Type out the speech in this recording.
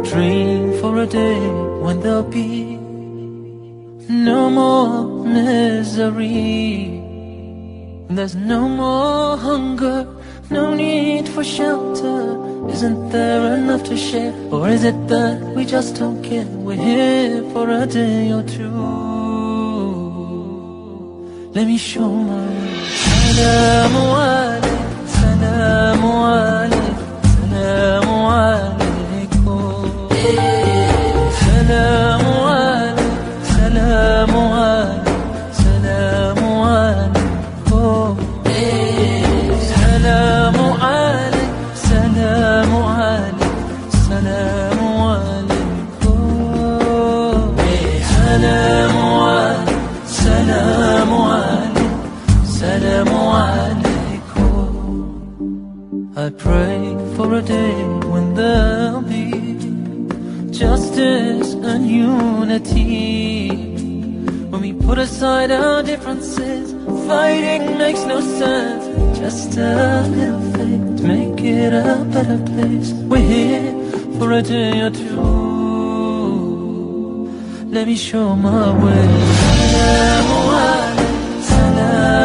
dream for a day when there'll be no more misery. There's no more hunger, no need for shelter. Isn't there enough to share? Or is it that we just don't care? We're here for a day or two. Let me show my way. سلام عليك، سلام عليك، سلام عليكم. سلام عليك، سلام عليك، سلام عليكم. سلام عليك، سلام عليك، سلام عليكم. سلام عليك، سلام عليك، سلام عليكم. I pray for a day when there'll be justice and unity. When we put aside our differences, fighting makes no sense. Just a little faith to make it a better place. We're here for a day or two. Let me show my way. سلام عليك، سلام.